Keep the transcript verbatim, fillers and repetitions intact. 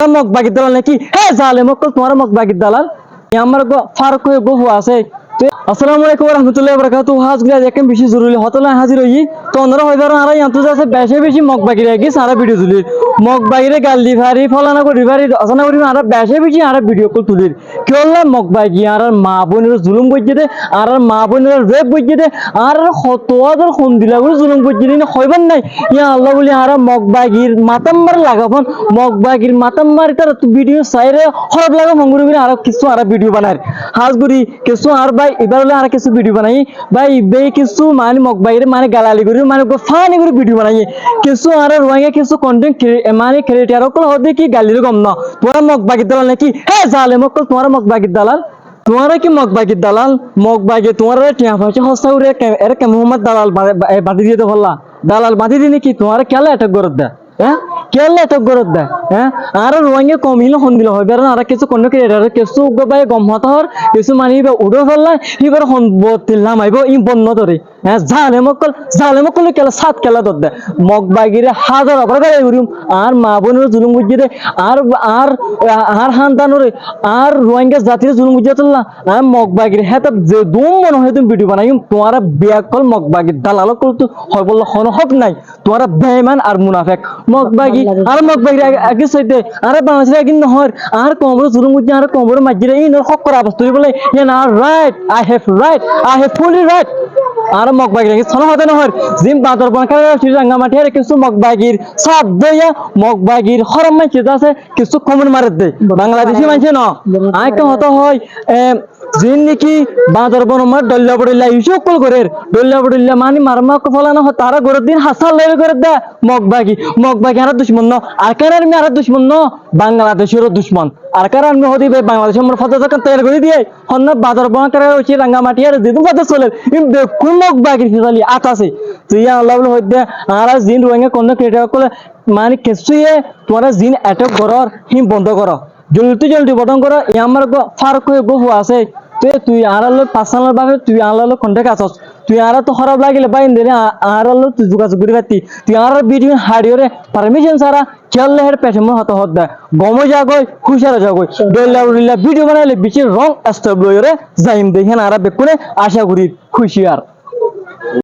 Mog bagir dalal naki? Hé zalem ókkol, tuáñra mog bagir dalal. Añár uggwá Faruk hoiyé uggwá fua asé. Te, assalamu alaikum wa rahmatullahi wa barakatuhu. Hás gorí aijja ekkán beci zoruri hotá loi házir óiyi. Te onora hoi faro, añára yián tu asé beci beci mog bagir age añára video tulir. Mog bagire gal di fari, folana gorí fari, asana gorí fari, añára beci beci añára video ókkol tulir. Kiyólla? Mog bagi añárar maa boinoré zulum goijjé dé, añárar maa boinoré rape goijjé dé, añárar hoto házar hondilla gorí zulum goijjé dé, iín hoibar nái. Yá Allah buli añára mog bagir matát mari lagafon, mog bagir matát mari tará tu video sairé hóraf lagafon gorí gorí añára kessú añára video banair. Hás gorí kessú añár bái ibár loi añára kessú video banaiyí. Bái, ibá kessú mani mog bagiré mani galali gorí, mani uggwá fani gorí video banaiyé. Kessú añára Ruáingga kessú content cre-, e, mani creator ókkol hoó dé ki galiré gom no. Tuáñra mog bagir dalal naki? Hé zalem ókkol, tuáñra mog bagir dalal. Tuáñra ki mog bagir dalal? Mog bagi tuáñraré thiañ foicá hóssa gorí eré ke-, eré ke Muhammad dalal ba-, ba-, e, bañdí diyé dé holla. Dalal bañdí diyé naki? Tuáñra kiyólla attack goródde? Hé? Kiyólla attack goródde? Hé? Añára Ruáingga koum iín hondilla hoi faro, añára kessú content creator, kessú uggwá bái gom hotá hoór, kessú mani ibá uçó félai, ibár hon botti lamaibó, iín bon no dóre. Hé, zalem ókkol, zalem ókkol kiyólla sát kiyólla dódde. Mog bagiré házar obar galali goijjum, añár maa boinoré zulum goijjé dé, añár, añár, añár hándanoré, añár Ruáingga zatiré zulum goijjé tolla, añár mog bagir hétaf zedún mone hoó hédún video banaiyum, tuáñra bekkún mog bagir dalal ókkol tu hoibolla honó hók nái. Tuáñra beiman ar munafek. Mog bagi, Bangladesh. Añára mog bagir age, age saidé, añára Bangladecor age no hoóir, añár koumoré zulum goijjé, añár koumoré maijjé dé, iínor hókkor abas tulibólla, yián añár right, I have right, I have fully right. Añára mog bagir age honó hotá no hoóir, ziín Bandorban, Karagachari, Rangamati, ar kessú mog bagir sáf dóiya, mog bagir hóram maincé de asé, kessú comment maredde. Bangladeshi maincé no. Añí ekkán hotá hoói, e, ziín niki Bandorban or maze dhoilla bodhoilla issue ókkol gorér, dhoilla bodhoilla mani marmar ókkol fólana hoó, tará gorér dé iín hassá loi gorér dé mog bagi, mog bagi añárar ducmon no, Arakan Army añárar ducmon no, Bangladecor ducmon. Arakan Army hoó dé ibá Bangladecor maze fójja zokon toiyar gorí diyé, honnúa Bandorban, Karagachari, Rangamati ar zedún fójja solér, iín bekkún mog bagir fisali át asé. Te yá Allah buli hoóidde, añára ziín Ruáingga content creator ókkole mani kessúye tuáñra ziín attack gorór, híin bondó goró. Zoldi zoldi bondó goró, yá añár uggwá Faruk hoiyé uggwá fua asé. Te tui añárar loi personal bábe tui añárar loi contact asós. Tui añárattú hóraf lagile bái endilla a-, añárar loi tui zugazug gorí faitté. Tui añárar video haçiyóre permission sára kiyólla hér pecamor hotá hoódde. Gom ói zagói, húciyar ói zagói. Dhoilla bodhoilla video banaile beci wrong step loiyóre zaiyum de, híyan añára bekkúne acá gorír, húciyar.